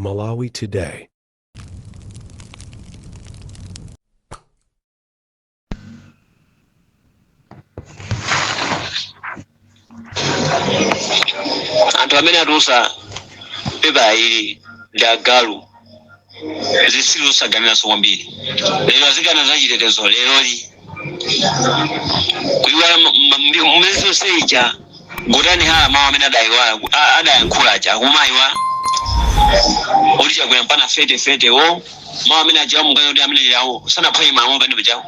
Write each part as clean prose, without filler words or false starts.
Malawi Today. Anthu amene atulusa pepa ili ndi agalu, zisilu zosaganiranso kwambiri. Lero azikana za chitetezo leroli, kuiwala mmezi zonse ija. Gotani Hara, mawu amene adayiwala, adayankhula aja, akumayiwala oti Chakwera mpana fete fete wo mawu amene ajawo mukana kuti amene yawo sanaphwanye malamulo pamene pajawo.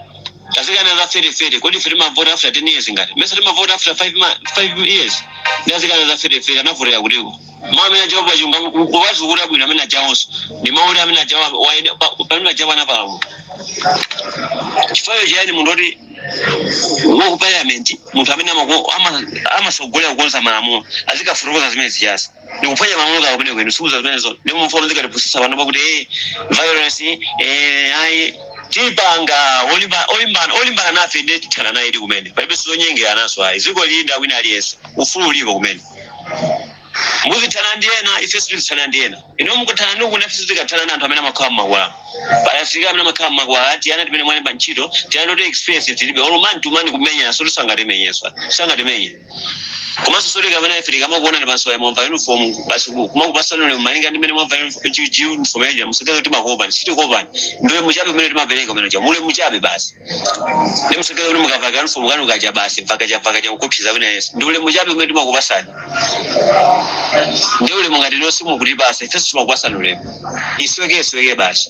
Tazikana za fete fete. Kodi ife timavota after 10 years? Ngati mesa timavota after 5 years, ndi azikana za fete fete anavotera kutiko? Mawu amene ajawo pachunga kuwazukula bwino, amene ajawonso ndi mawu oti amene ajawo pamene ajawo anapalamula. Chifukwa chiyani munthu oti waku parliament, munthu amene amasogolera kukonza malamulo, azikafotokoza zimene zijazi? Ndikuphwanya malamulo kawo kumene kwenu sikuza zimenezo. Ndi mufuna muzikatipusisa pano pakuti violence, ayi, tipanga olimbana nafe ndi tithana naye kumene. Palibe sizonyengera naso ayi. Dziko lili ndi wina aliyense, ufulu ulipo kumene. Muzithana ndi ena, ife sitizithana ndi ena. Ino mukuthana ndi kuna, ife sitikathana ndi anthu amene amakhala mmakwala. Pali amene amakhala mmakwala, tiyana timene mwalemba ntchito, tiyana toti experience tilibe, olo man to man kumenya so tisangatimenyeswa, sangatimenye. Komanso soti kapena ife tikamakuonani pansi mwamva uniform basi kumakupasani ulemu malinga ndi mmene mwamva uniform yaja. Musakaze kuti timakuopani, sitikopani. Ndiwe muchabe umene timapereka umene uja mule muchabe basi. Ndi musakaze kuti mukavala uniform kanu kaja basi mvakaja mvakaja kukupsiza wina yense. Ndi ulemu chabe umene timakupasani. Ndi ulemu ngati lonse mukutipasa, ifenso timakupasani ulemu. Isweke isweke basi.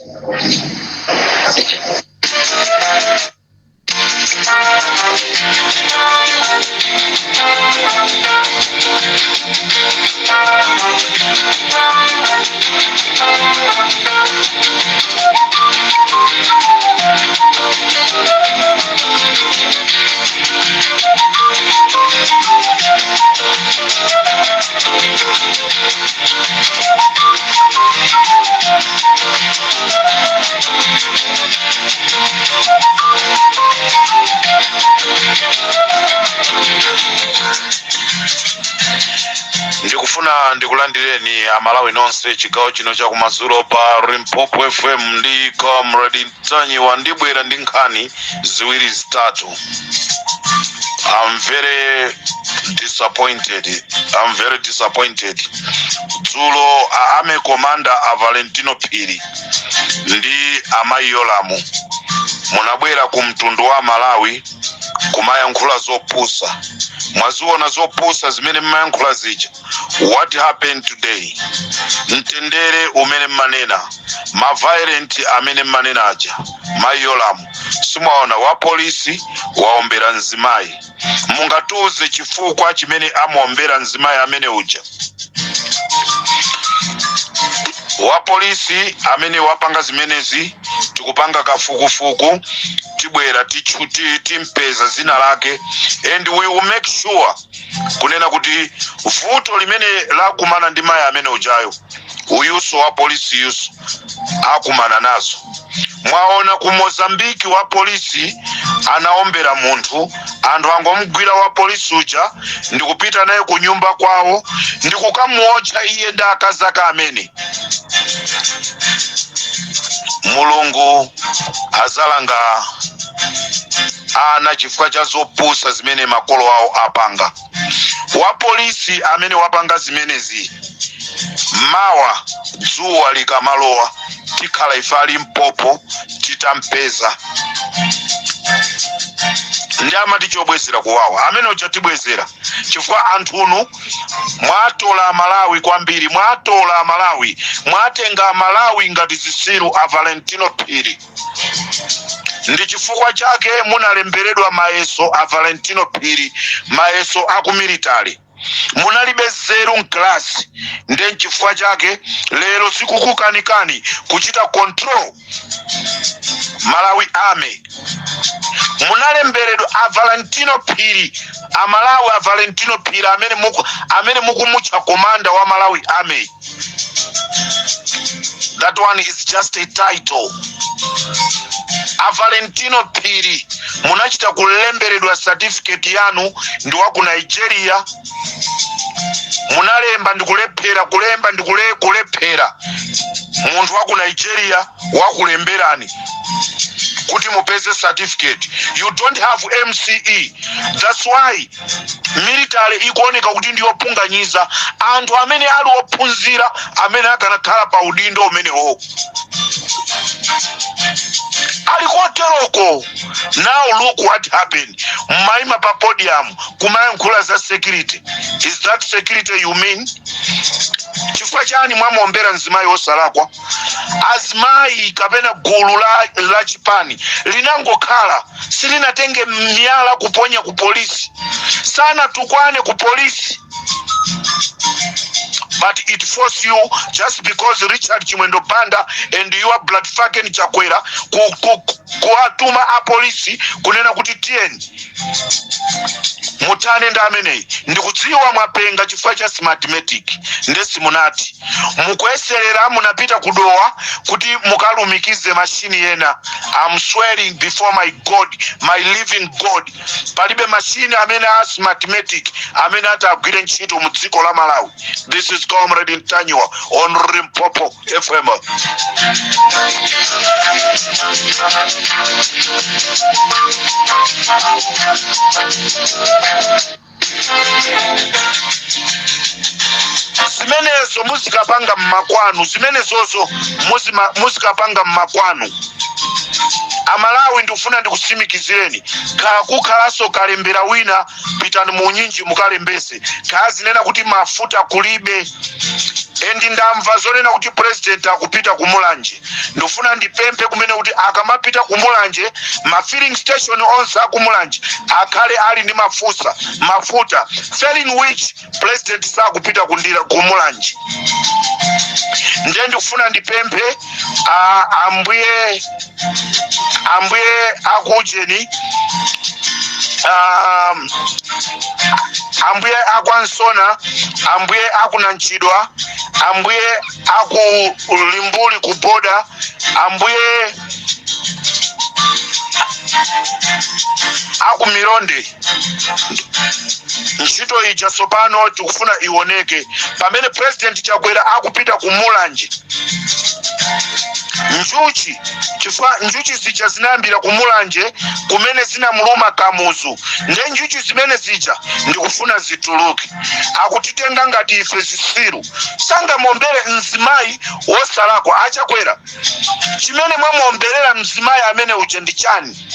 Ndikufuna ndikulandireni Amalawi nonse chigawo chino chakumadzulo pa Limpopo FM ndi Comrade Ntanyiwa. Ndibwera ndi nkhani ziwiri zitatu. I'm very disappointed, I'm very disappointed. Dzulo a army commander a Valentino Phiri ndi amayi Yolamu munabwera ku mtundu wa Malawi kumayankhula zopusa. Mwaziona zopusa zimene mmayankhula zija? What happened today? Mtendere umene mmanena, ma violent amene mmanena aja, mayi Yolamu, simwaona wa polisi waombera mzimayi? Mungatiuze chifukwa chimene amuombera mzimayi amene uja? Wa polisi amene wapanga zimenezi, tikupanga kafukufuku, tibwera timpeza zina lake and we will make sure kunena kuti vuto limene lakumana ndi mayi amene ujayo, uyuso wa polisi yuso akumana nazo. Mwaona ku Mozambiki wa polisi anaombera munthu, anthu angomugwira wa polisi uja ndikupita naye ku nyumba kwawo ndikukamuotcha iye ndi akazi ake amene. Mulungu azalanga ana chifukwa cha zopusa zimene makolo awo apanga. Wa polisi amene wapanga zimenezi, mawa dzuwa likamalowa tikhala ife a Limpopo titampeza. Ndi amati chobwezera kuwawa, amene uja tibwezera, chifukwa anthunu mwatola Amalawi kwambiri, mwatola Amalawi, mwatenga Amalawi ngati zisilu. A Valentino Phiri, ndi chifukwa chake munalemberedwa mayeso. A Valentino Phiri, mayeso aku military munalibe zeru mklasi, nde nchifukwa chake lero zikukukanikani kuchita control Malawi Army. Munalemberedwa, a Valentino Phiri, Amalawi, a Valentino Phiri amene mukumutcha commander wa Malawi Army, that one is just a title. A Valentino Phiri, munachita kulemberedwa certificate yanu ndi wa ku Nigeria. Munalemba ndikulephera, kulemba ndikulephera. Munthu wa ku Nigeria wakulemberani kuti mupeze certificate. You don't have MCE. That's why military ikuoneka kuti ndiyopunganyiza anthu amene ali ophunzira, amene akanakhala pa udindo umenewo ali koteroko. Now look what happened. Mmaima pa podium kumayankhula za security. Is that security you mean? Chifukwa chani mwamuombera mzimayi wosalakwa? Azimayi kapena gulu la chipani linangokhala, silinatenge miyala kuponya ku polisi, sanatukwane ku polisi, but it force you just because Richard Chimwendo Banda and your blood fucking Chakwera kuwatuma apolisi kunena kuti tiyeni mutane ndi ameneyi. Ndikudziwa mwapenga chifukwa cha Smartmatic. Ndesi munati mukuyeserera, munapita kudowa kuti mukalumikize mashini ena. I'm swearing before my God, my living God, palibe mashini amene a Smartmatic amene ati agwire ntchito mu dziko la Malawi. This is Comrade Ntanyiwa on Limpopo FM. Zimenezo muzikapanga mmakwanu, zimenezozo muzikapanga mmakwanu. Amalawi, ndikufuna ndikutsimikizireni, kukhalanso kalembera wina, pitani mu unyinji mukalembese. Kazinena kuti mafuta kulibe, and ndamva zonena kuti president akupita kumulanje. Ndikufuna ndipemphe kumene kuti akamapita kumulanje, ma filling station onse akumulanje akhale ali ndi mafuta, failing which president sakupita kundira kumulanje. Ndiye ndikufuna ndipemphe ambuye akujeni, ambuye akwansona, ambuye akunanchidwa, ambuye aku Limbuli ku boda, ambuye aku Milonde, ntchito ija tsopano tikufuna ioneke pamene President Chakwera akupita ku Mulanje. Njuchi, chifukwa njuchi zija zinayambira ku Mulanje kumene zinamuluma Kamuzu, nde njuchi zimene zija ndikufuna zituluke. Akutitenga ngati ife zisiru. Sangamuombere mzimayi wosalakwa. Achakwera, chimene mwamuomberera mzimayi amene uja ndi chani?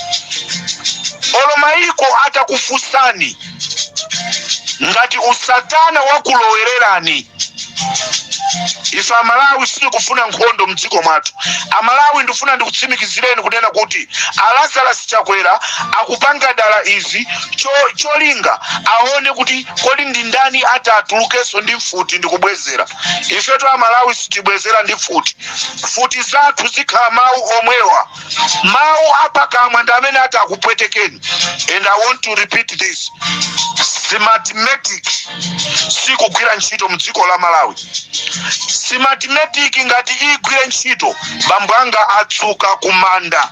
Olo maiko atakufunsani, ngati usatana wakulowererani. Ife Amalawi sitikufuna nkhondo mdziko mwathu. Amalawi, ndifuna ndikutsimikizireni kunena kuti Alazarus Chakwera akupanga dala izi cholinga aone kuti kodi ndi ndani ati atulukenso ndi mfuti ndikubwezera. Ifetu Amalawi sitibwezera ndi mfuti. Mfuti zathu zikhala mawu omwewa, mawu apakamwa ndi amene ati akupwetekeni. And I want to repeat this: Smartmatic sikugwira ntchito mdziko la Malawi. Smartmatic ngati igwire ntchito, bambo anga atsuka kumanda.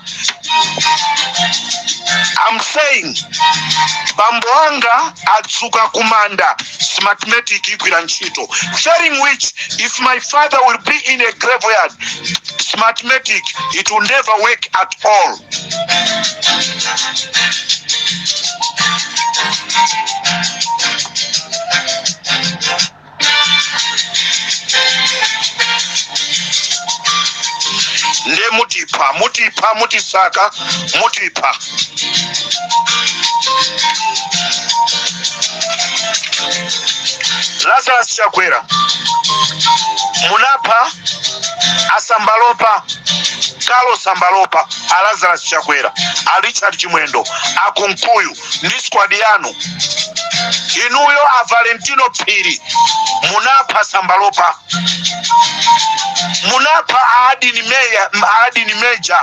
I'm saying bambo anga atsuka kumanda. Smartmatic igwira ntchito. Failing which, if my father will be in a graveyard, Smartmatic, it will never work at all. Nde mutipha, mutipha, mutisaka, mutipha. Lazarus Chakwera, munapha asambalopa Carlos Sambalopa. A Lazarus Chakwera, a Richard Chimwendo, a Kunkuyu ndi squad yanu, inuyo a Valentino Phiri, munapha Sambalopa, munapha a Adini Meya, a Adini Meja,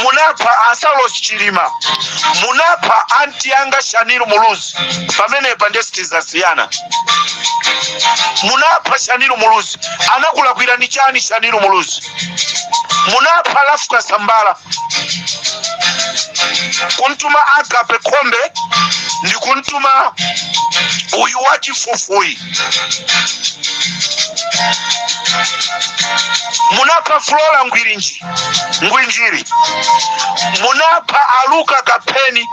munapha a Saulos Chilima, munapha anti anga Shanil Muluzi. Pamenepa ndiye sitizasiyana. Munapha Shanil Muluzi. Anakulakwirani chani Shanil Muluzi? Munapha Ralph Kasambara. Kuntuma Agape Khombe ndi kuntuma uyu wachifufuyi. Munapha Flora Ngwirinji, Ngwinjiri, munapha Aluka Kapheni,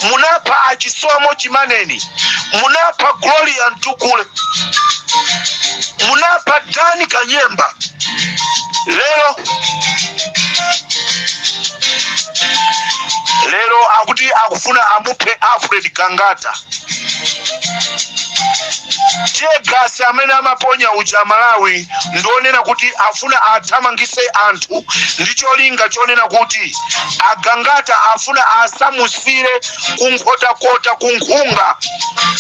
munapha Achisomo Chimaneni, munapha Gloria Mtukule, munapha Dani Kanyemba. Lero lero akuti akufuna amuphe Alfred Gangata. Teargas amene amaponya uja, Malawi, ndionena kuti afuna athamangise anthu ndi cholinga chonena kuti Agangata afuna asamusire kuNkhotakota, kunkhunga,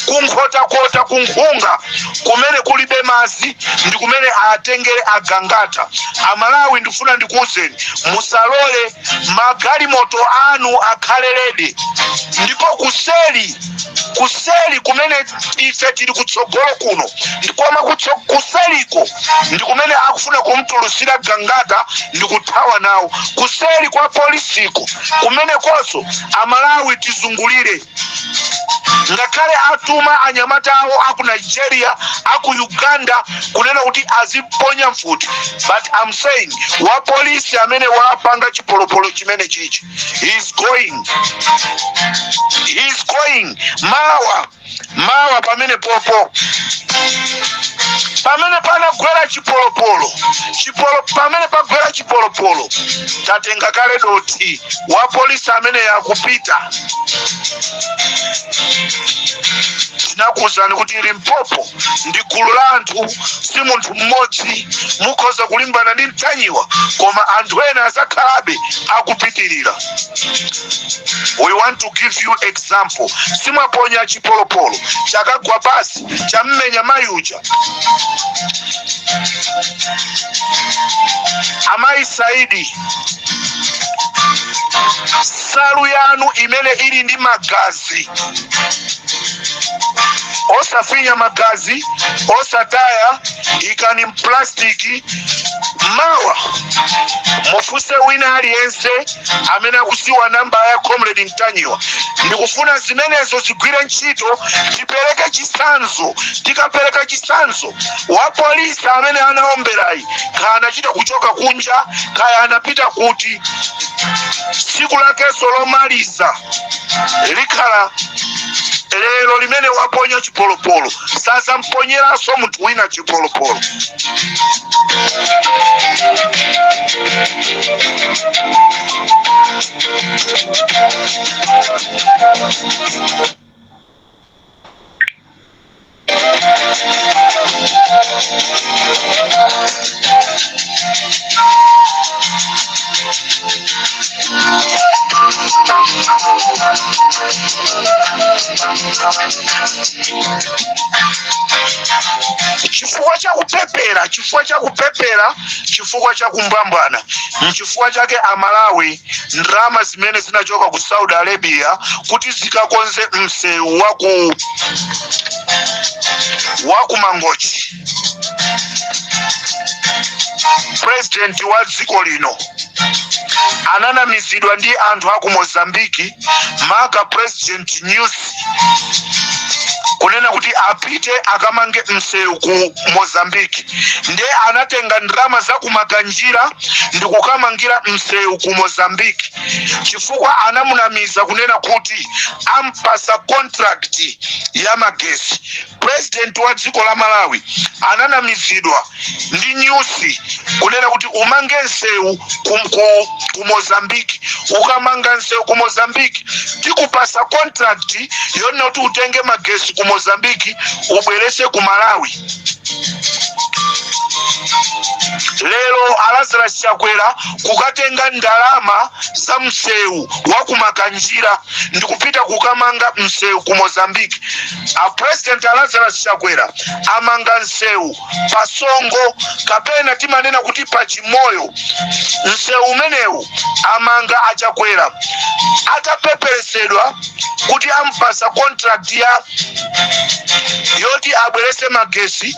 kuNkhotakota, kunkhunga kumene kulibe madzi ndi kumene atengere Agangata. Amalawi, ndifuna ndikuwuzeni, musalole magalimoto anu akhale ready, ndipo kuseli, kuseli kumene ife tili kutsogolo kuno, koma kuseliko ndi kumene akufuna kumtulusira Gangata ndi kuthawa nawo kuseli kwa polisiko kumenekonso. Amalawi, tizungulire. Ngakhale atuma anyamata awo aku Nigeria, aku Uganda, kunena kuti aziponya mfuti, but I'm saying wa polisi amene wapanga chipolopolo chimene chichi, he is going, he is going mawa, mawa. Pamene popo pamene panagwera chipolopolo, chipolo pamene pagwera chipolopolo, tatenga kale doti wa polisi amene yakupita. Tinakuwuzani kuti Limpopo ndi gulu la anthu, si munthu mmodzi. Mukhoza kulimbana ndi Mtanyiwa, koma anthu ena azakhalabe akupitirira. We want to give you example. Simwaponya chipolopolo, chakagwa pasi, chammenya mayi uja, Amayi Saidi. Nsalu yanu imene ili ndi magazi, osafinya magazi, osataya, ikani mplastiki. Mawa mufunse wina aliyense amene akuziwa namba ya Comrade Mtanyiwa. Ndikufuna zimenezo zigwire ntchito, tipereke chitsanzo. Tikapereka chitsanzo, wa polisi amene anaomberayi, kaya anachita kuchoka kunja, kaya anapita kuti, tsiku lakenso lomaliza likhala lero limene waponya chipolopolo. Sazamponyeranso munthu wina chipolopolo. Chifukwa cha kupepera, chifukwa cha kupepera, chifukwa cha kumbwambwana, nchifukwa chake Amalawi, ndalama zimene zinachoka ku Saudi Arabia kuti zikakonze msewu waku Mangochi, president wa dziko lino ananamizidwa ndi anthu aku Mozambiki, maka President Nyusi, kunena kuti apite akamange msewu ku Mozambiki. Ndiye anatenga ndalama za kumakanjira ndi kukamangira msewu ku Mozambiki, chifukwa anamunamiza kunena kuti ampasa contract ya magesi. President wa dziko la Malawi ananamizidwa ndi Nyusi kunena kuti umange msewu ku Mozambiki, ukamanga msewu ku Mozambiki tikupasa contract yonena kuti utenge magesi ku Mozambiki ubwerese ku Malawi. Lero Alazarus Chakwera kukatenga ndalama za msewu wa kumakanjira ndikupita kukamanga msewu ku Mozambiki. A President Alazarus Chakwera amanga msewu pa Songo, kapena timanena kuti pa Chimoyo. Msewu umenewu amanga aChakwera atapeperesedwa kuti ampasa contract ya yoti abwerese magesi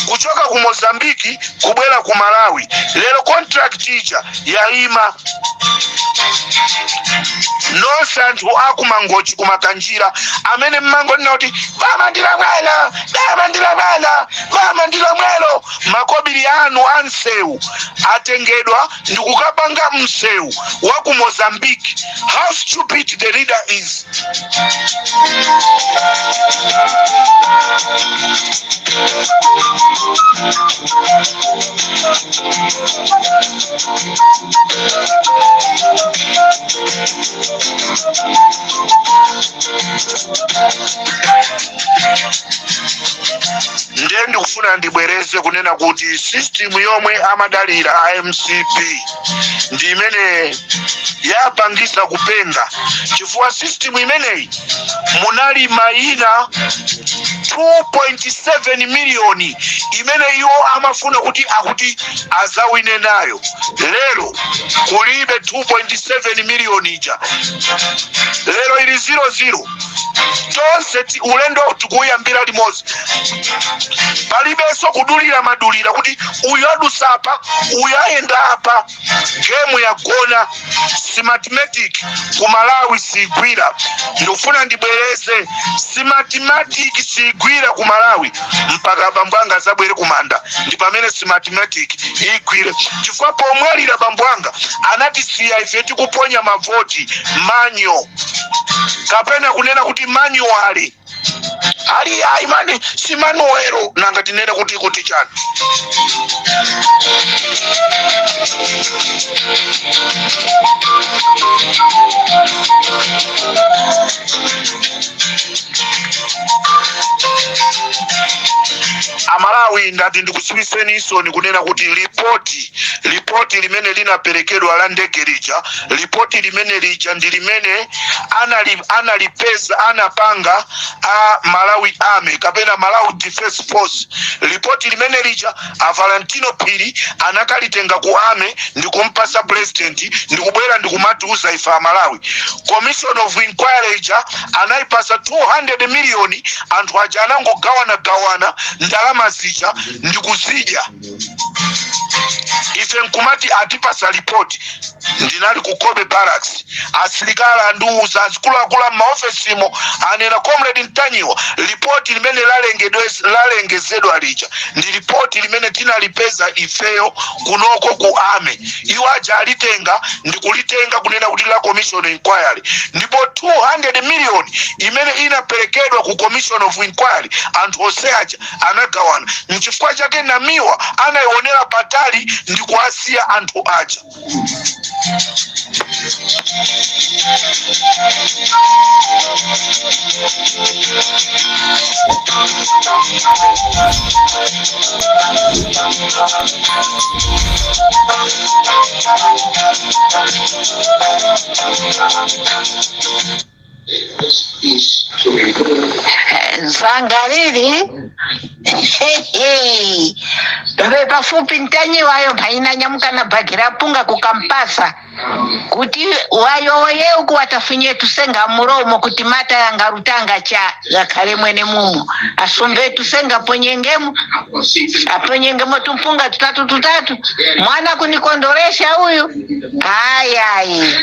kuchoka ku Mozambiki kubwera ku Malawi. Lero contract ija yayima. Nonse anthu akumangochi, kumakanjira, amene mmangonena kuti boma ndi lomwelo, boma ndi lomwelo, boma ndi lomwelo, makobiri anu a msewu atengedwa ndikukapanga msewu wa ku Mozambique. How stupid the leader is! Ndiye ndikufuna ndibwereze kunena kuti system yomwe amadalira a MCP ndi imene yapangisa kupenga, chifukwa system imeneyi munali mayina 2.7 miliyoni imene iwo amafuna kuti akuti azawine nayo. Lero kulibe 2.7 miliyoni ija, lero ili 00. Tonse ulendo tikuyambira limodzi, palibenso kudulira madulira kuti uyu adusa apa, uyu ayenda apa. Gemu yagona. Smartmatic ku Malawi sigwira. Ndikufuna ndibwereze, Smartmatic sigwira ku Malawi mpaka bambo anga azabwere kumanda, ndi pamene Smartmatic igwire, chifukwa pomwalira bambo anga anatisiya ife tikuponya mavoti manual, kapena kunena kuti manually. Ali ayi mani, si manual. Nanga tinene kuti chani? Amalawi, ndati ndikudziwitseninso kunena kuti lipoti limene linaperekedwa la ndege lija, lipoti limene lija ndi limene analipeza, anapanga a Malawi Army kapena Malawi Defense Force. Lipoti limene lija a Valentino Phiri anakalitenga ku army ndikumpasa president, ndikubwera ndikumatiuza ife a Malawi. Commission of Inquiry ija anayipasa 200 miliyoni. Anthu aja anangogawanagawana ndalama zija ndikuzidya. Ife nkumati atipasa lipoti. Ndinali ku Cobbe Barracks, asilikali andiuza, akuluakulu a m'maofesimo anena, "Comrade Ntanyiwa, lipoti limene lalengezedwa lija ndi lipoti limene tinalipeza ifeyo kunoko ku army. Iwo aja alitenga ndikulitenga kunena kuti la commission inquiry." Ndipo 200 million imene inaperekedwa ku commission of inquiry, anthu onse aja anagawana. Nchifukwa chake Namiwa anayionera patali ndi kuwasiya anthu aja. Zangalili pave pafupi Ntanyiwayo mphaina nyamuka na bhagi ra punga kukampasa kuti wayoye uku watafunye tusenga muromo kuti mata yanga rutanga cha gakhale mwene mumo asumbe tusenga ponyengemo aponyengemo tumpunga tutatu tutatu mwana kunikondoresha uyu ayayi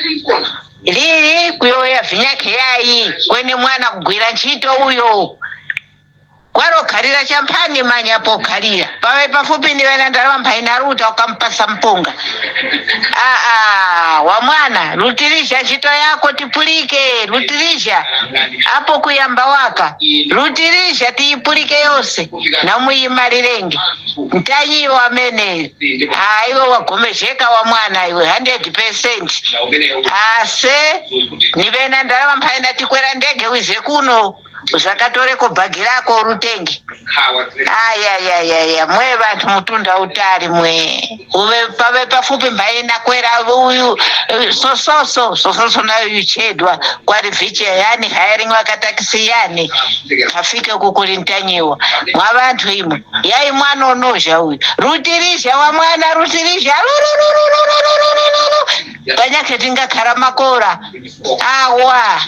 lili kuyoya vinyake yayi kwene mwana kugwira ntchito uyo kwarokhalira champhani manya pokhalira pave pafupi niwena ndalama mphaina ruta ukampasa mpunga. Aa, wa mwana, rutirisha ntchito yako tipulike. Rutirisha apo kuyamba waka, rutirisha tiyipulike yonse namuyimalirengi Ntanyiwa ameneyo. Iwe wagomezheka wa mwana iwe 100%. Ase nivena ndalama mphaina tikwera ndege wize kuno uzakatoreko bhagi rako urutenge. Ayayayaya, mwe vantu mutunda utari mwe uve pave pafupi mphaina kwera uyu sososo sososo nayo yuchedwa kwari viche yani hiring wakatakisi yani afike kukuri Ntanyiwa. Mwa vantu imwe yai mwana unozha uyu, rutirizha wa mwana, rutirizha. Panyakhe tingakhala makora awa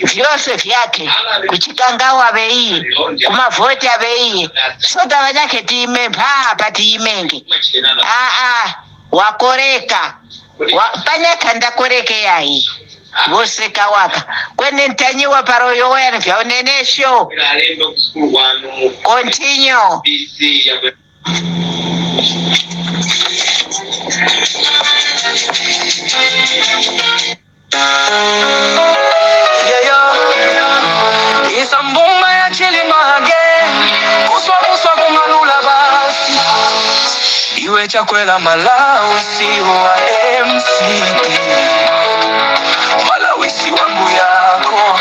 vyose vyake kuchikangawa veiye kumavhoti aveiye sota vanyakhe tiime mpha tiimenge aa wakoreka panyakha ndakoreke yayi voseka waka kwene ntanyiwa paroyoyani vyaunenesho continue. Yeah. Isambumba ya Chilima again. Kuswa kuswa kumalula basi. Iwe Chakwera Malawi si wa MCP. Malawi si wangu yako.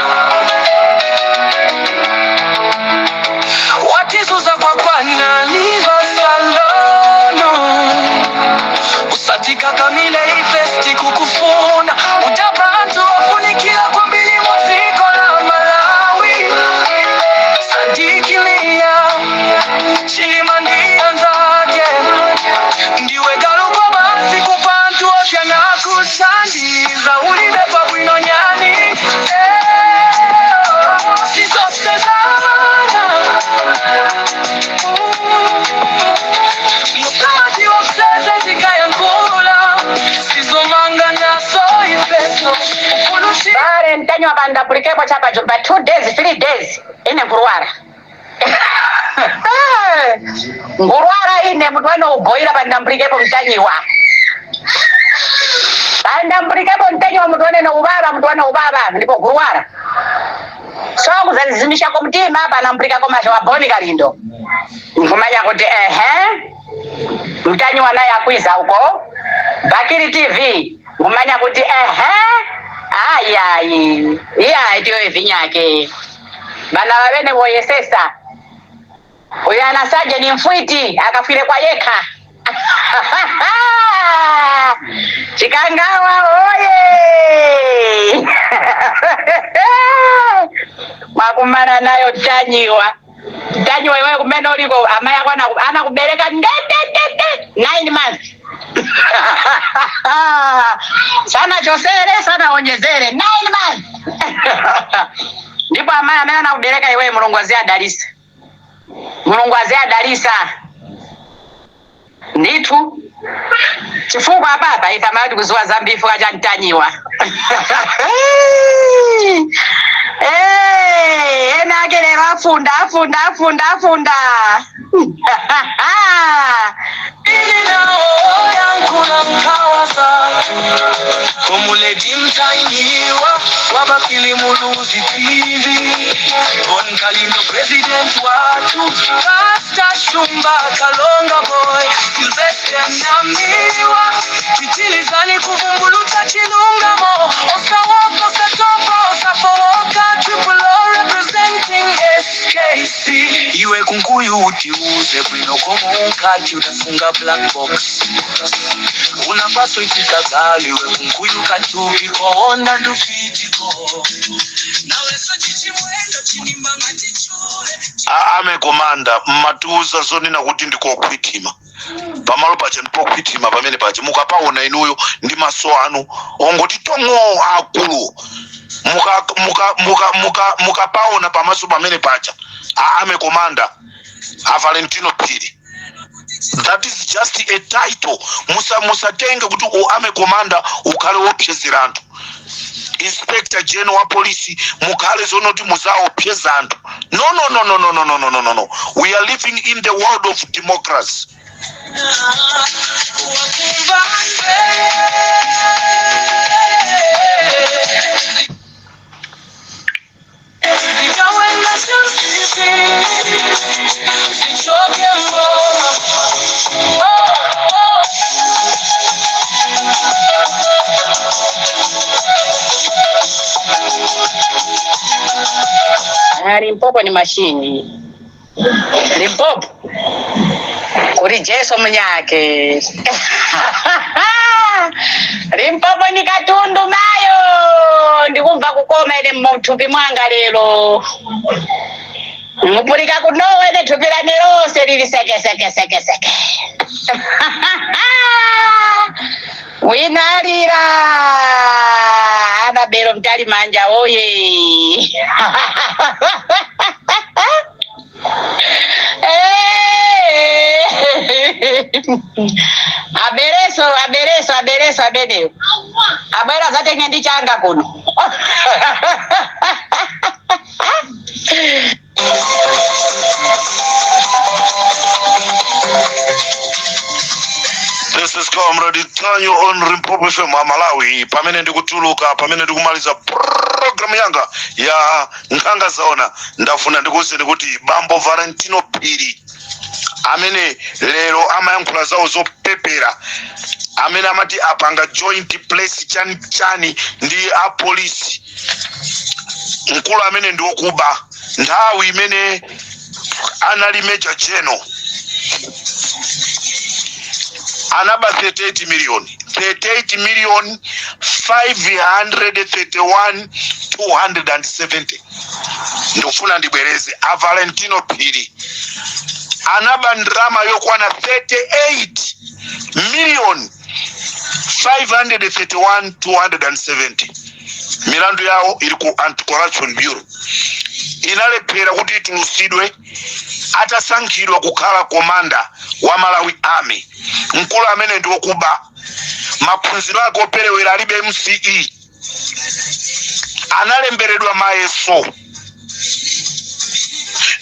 Watizuza kwa kwana liva salono. Usatika kamile ifesti kukufuna. Utabantu wafunikila kwa mbili muziko la Malawi. Sadikilia Chilima ndianzake. Ndiwe galu kwa basi kupantu ofya na kusandiza. Ulibe kwa bwino nyani. Sisosezana. Mukati wa tikayankula. Sizomanga naso ifeso. Ufulushi. Bare ntanywa banda pulikepo chapa pa 2 days 3 days ine nkurwara nkurwara ine mntu anoubhoira pandambulikepo mtanyiwa pandambulikepo mtanyiwa mntu anene ubaba mntu ane ubaba ndipo nkurwara so kuzazimishako mtima panambulikako masha wa Boni Kalindo nkumanya kuti ehe mtanyiwa naye akwiza uko Bakili TV nkumanya kuti ehe ayayi iyayi tiyo ivinyake bana vavene voyesesa uyo anasaje ni mfwiti akafire kwa yekha Chikangawa oye mwakumana nayo tanyiwa tanyiwa iwewe kumene uliko amai ako anakubereka ndendendende 9 months sana chosere sana onyezere 9 months ndipo amai amene anakubereka iwewe Mulungu aziadalisa Mulungu aziadalisa ndithu chifukwa apapa ife amati kuziwa zambi chifukwa cha mtanyiwa Eh, ena ake lero afunda afunda afunda afunda Ili nao yankula mkawaza. Komuledi mtainiwa wabakili Muluzi TV. Bon Kalindo president watu. Pastor Shumba Kalonga boy. Sylvester Namiwa. Titilizani kuvumbuluta chilungamo. Osawoka osatopa osafowoka. Triple O representing SKC. Iwe kunkuyu utiuze bwino komo unkati utafunga black box. Unapaswa itikazali iwe kunkuyu katupi koonda ndufitiko. Naweso chichimwendo chinimbanga tichule. Ame komanda mmatiuza zonena kuti ndikokhwitima pamalo paja ndipokhwitima pamene paja mukapaona inuyo ndi maso anu ongoti tong'o akulu mukapaona pamaso pamene paja ame komanda a Valentino Phiri. That is just a title. Musatenge kuti army commander ukhale wopsezera anthu, inspector general wa polisi mukhale zonoti muzaopseza anthu. No, no, no, no, no, no, no, no, no, no, no. We are living in the world of democracy. Limpopo ni mashini Limpopo kuri Jesu munyake Limpopo ni katundu mayo ndikumva kukoma ine muthupi mwanga lero mupulika kunowa ine thupi lane lose lili seke seke seke seke. Wina alira Anabelo Mtalimanja oye. Abereso abereso abereso abenewo abwera zatenge ndi changa kuno. This is Comrade Ntanyiwa on Limpopo FM Malawi. Pamene ndikutuluka, pamene ndikumaliza program yanga ya nkhanga zaona, ndafuna ndikuwuzeni kuti bambo Valentino Phiri amene lero amayankhula zawo zopepera, amene amati apanga joint press chani chani ndi apolisi, mkulu amene ndi wokuba. Nthawi imene anali major general anaba 38 million, 38 million 531 270. Ndikufuna ndibwereze, a Valentino Phiri anaba ndalama yokwana 38 million 531 270. Milandu yawo ili ku Anti-Corruption Bureau, inalephera kuti itulusidwe atasankhidwa kukhala komanda wa Malawi Army. Mkulu amene ndi wokuba, maphunziro ake operewera, alibe MCE, analemberedwa mayeso,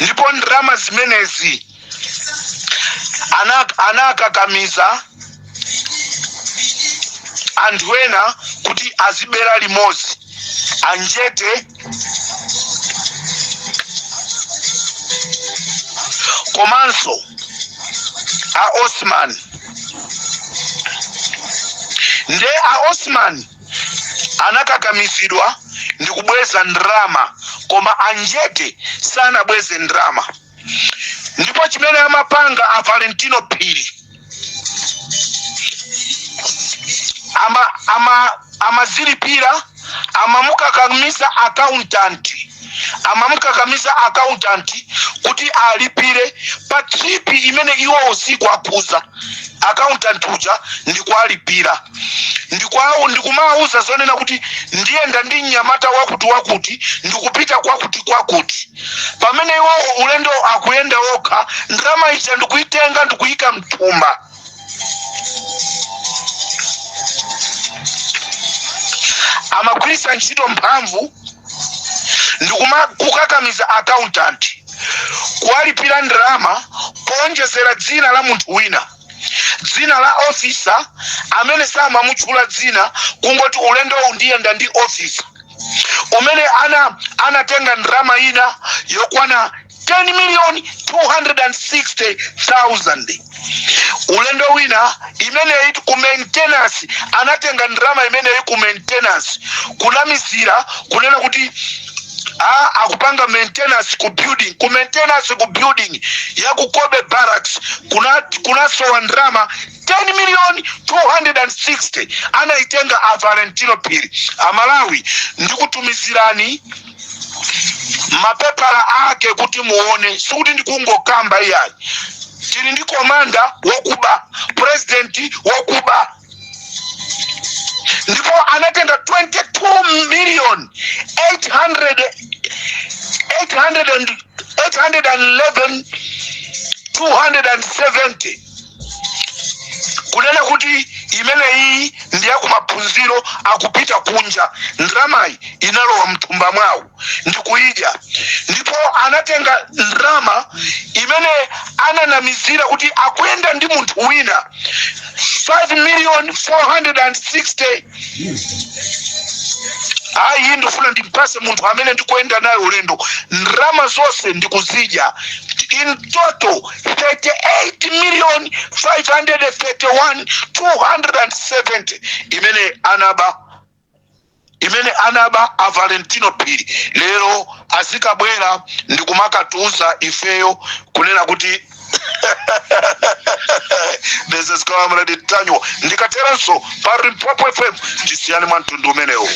ndipo ndalama zimenezi anakakamiza anthu ena kuti azibera limodzi, anjete komanso a Osman. Nde a Osman anakakamizidwa ndi kubweza ndalama, koma anjete sanabweze ndalama. Ndipo chimene amapanga a Valentino Phiri, amazilipira, amamukakamiza accountant, amamukakamiza accountant kuti alipire pa trip imene iwo usiku akhuza accountant uja ndikualipira, ndikumawuza zonena kuti ndiyenda ndi mnyamata wakuti wakuti, ndikupita kwakuti kwakuti, pamene iwo ulendo akuyenda okha. Ndalama ija ndikuitenga ndikuyika mthumba. Amagwiritsa ntchito mphamvu ndikuma kukakamiza accountant kuwalipira ndalama kuonjezera dzina la munthu wina, dzina la officer amene samamutchula dzina, kungoti ulendowu ndiyenda ndi officer umene anatenga ndalama ina yokwana 10 million 260,000. Ulendo wina imeneyi ku maintenance, anatenga ndalama imeneyi ku maintenance, kunamizira kunena kuti akupanga maintenance ku building, ku maintenance ku building ya ku Cobbe Barracks kunasowa ndalama 10 million 260, anaitenga a Valentino Phiri. Amalawi, ndikutumizirani mapepala ake kuti muone, sikuti ndikungokamba iyayi. Tili ndi komanda wokuba, president wokuba, ndipo anatenga 22 million 800 800 and 811 270, kunena kuti imeneyi ndi yakumaphunziro, akupita kunja. Ndalamayi inalowa mthumba mwawo ndikuyidya. Ndipo anatenga ndalama imene ananamizira kuti akuyenda ndi munthu wina, 5 million 460. Ayi, ndifuna ndimpase munthu amene ndikuyenda naye ulendo. Ndalama zonse ndikuzidya. In total 38 million 531 270 imene anaba, imene anaba a Valentino Phiri. Lero azikabwera ndikumakatiuza ifeyo kunena kuti this is Comrade Ntanyiwa. Ndikaterenso pa Limpopo FM, tisiyane mwa mtundu umenewo.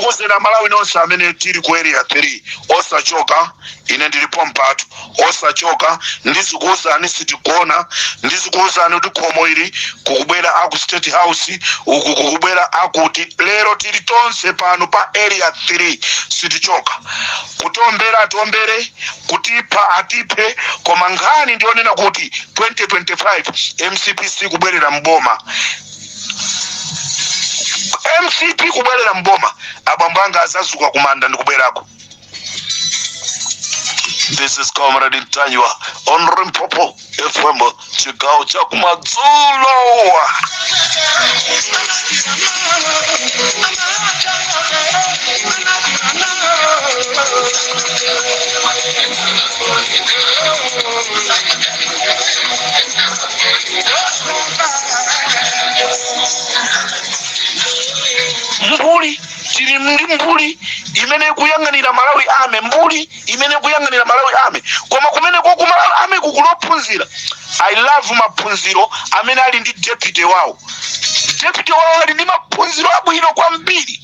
Ndikuuzeni Amalawi nonse amene tili ku Area 3, osachoka. Ine ndilipo mpatu, osachoka. Ndizikuwuzani, sitigona. Ndizikuwuzani kuti khomo ili kukubwera aku State House, uku kukubwera akuti. Lero tili tonse pano pa Area 3, sitichoka. Kutiombera atiombere, kutipha atiphe, koma nkhani ndionena kuti 2025 MCP sikubwerera mboma. MCP kubwerera mboma, abambo anga azazuka kumanda ndikubwerako. This is Comrade Ntanyiwa on Limpopo FM, chigawo cha kumadzulo. Mbuli, tili ndi mbuli imene ikuyang'anira Malawi Army, mbuli imene ikuyang'anira Malawi Army. Koma kumeneko ku Malawi Army kuli ophunzira. I love maphunziro amene ali ndi deputy wawo. Deputy wawo ali ndi maphunziro abwino kwambiri.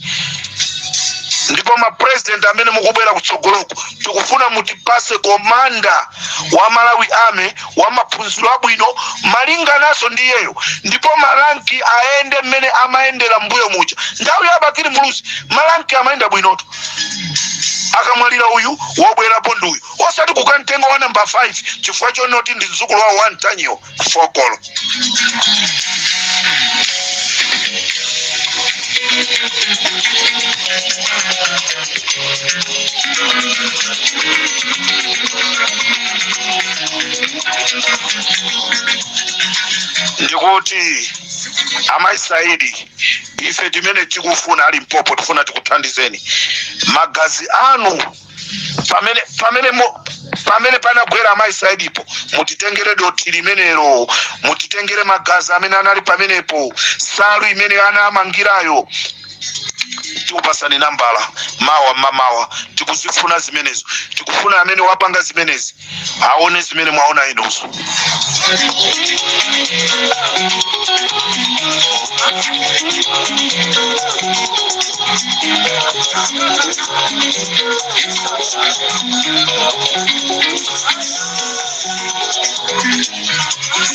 Ndipo ma president amene mukubwera kutsogoloku, tikufuna mutipase commander wa Malawi Army wa maphunziro abwino malinganaso ndi iyeyo, ndipo ma rank ayende mmene amayendera mbuyo muja. Nthawi ya Bakili Muluzi ma rank amayenda bwinotu. Akamwalira uyu, wobwerapo ndi uyu, osati kukamtenga wa namba 5 chifukwa chonoti ndi mzukulu wawo wa Ntanyiwa. Fokolo. Ndikuti amayi Saidi, ife timene tikufuna a Limpopo tifuna tikuthandizeni. Magazi anu pamene panagwera amayi Saidipo, mutitengere dothi limenelo, mutitengere magazi amene anali pamenepo, salu imene anamangirayo. Tikupasani nambala mawa mamawa. Tikuzifuna zimenezo. Tikufuna amene wapanga zimenezi aone zimene mwaona inuzo.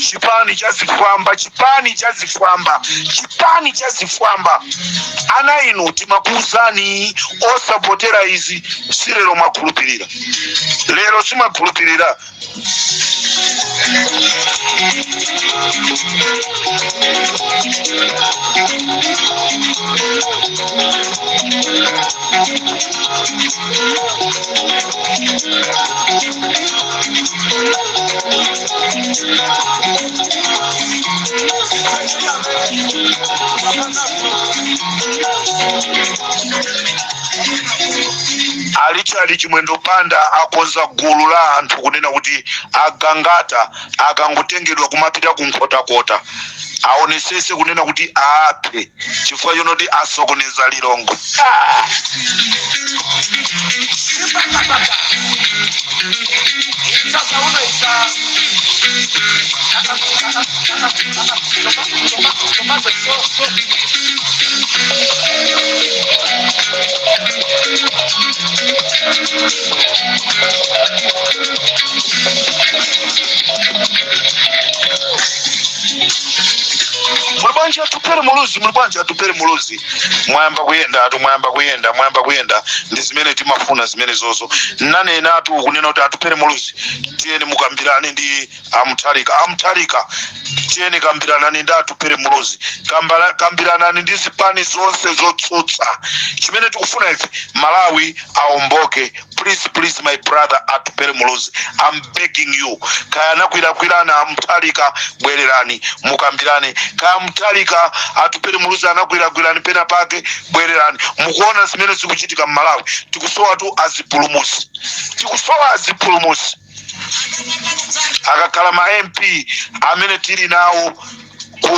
Chipani cha zifwamba, chipani cha zifwamba, chipani cha zifwamba. Ana inu, timakuuzani osapotera izi. Si lero mwakhulupirira, lero simwakhulupirira. A Richard Chimwendo Banda akonza gulu la anthu kunena kuti agangata akangotengedwa kumapita ku Nkhotakota aonesese kunena kuti aaphe chifukwa chonoti asokoneza Lilongwe. Ah! Muli bwanji Atupere Muluzi? Muli bwanji Atupere Muluzi? Mwayamba kuyenda atu, mwayamba kuyenda, mwayamba kuyenda. Ndi zimene timafuna zimene zozo. Nanena atu kunena kuti Atupere Muluzi, tiyeni mukambirane ndi aMutharika. AMutharika, tiyeni kambiranani ndi Atupere Muluzi. Kambiranani ndi zipani zonse zotsutsa. Chimene tikufuna ife, Malawi aomboke. Please, please, my brother Atupere Muluzi, I'm begging you. Kaya anakwirakwirana aMutharika, bwererani mukambirane. Kaya Mutharika, Atupere Muluzi anakwirakwirani pena pake, bwererani. Mukuona zimene zikuchitika m'Malawi. Tikusowatu azipulumusi, tikusowa azipulumusi. Akakhala ma MP amene tili nawo ku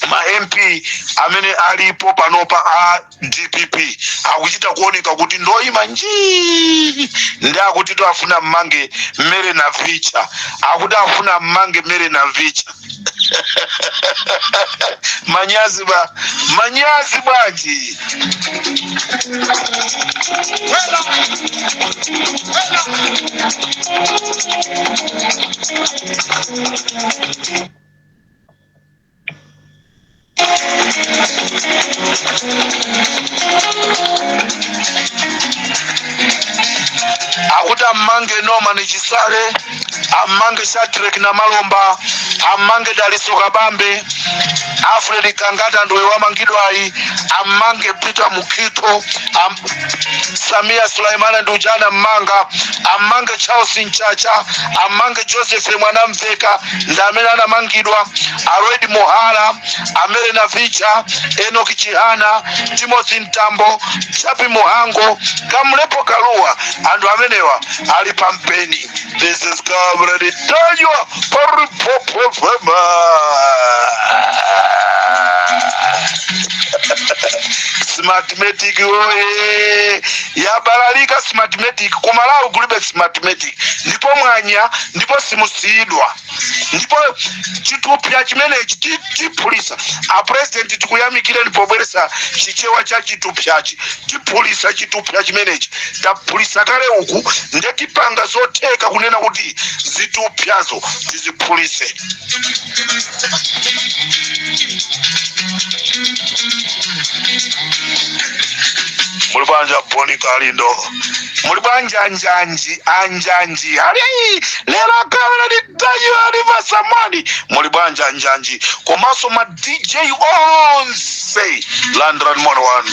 ma MP amene alipo panopa a DPP akuchita kuoneka kuti ndoyima njii. Ndi akuti to afuna mmange Mary Navicha, akuti afuna mmange Mary Navicha. Manyazi ba, manyazi bwanji? Akuti ammange Norman Chisale, ammange Shadreck Namalomba, ammange Dalitso Kabambe, Alfred Gangata ndiwe wamangidwayi, ammange Peter Mukhito, Sameer Suleman ndi uja anammanga, ammange Charles Mchacha, ammange Joseph Mwanamveka ndi amene anamangidwa, a Lloyd Muhala, a Mary Navicha, Enoch Chihana, Timothy Mtambo, Jappie Mhango, Kamlepo Kalua. Anthu amenewa ali pampeni. This is Comrade Ntanyiwa pa Limpopo FM. Smartmatic oye! Yabalalika Smartmatic. Ku Malawi kulibe Smartmatic, ndipo mwanya, ndipo simusiyidwa, ndipo chithupsa chimenechi tiphulisa. A president, tikuyamikireni pobweresa Chichewa cha chithupsachi. Tiphulisa chithupsa chimenechi, taphulisa kale uku, nde tipanga zotheka kunena kuti zithupsazo tiziphulise. Muli bwanji Boni Kalindo? Muli bwanji anjanji? Anjanji ali lero akawera ndi ali pasamani. Muli bwanji anjanji komanso ma DJ onse? Landirani moni wanu.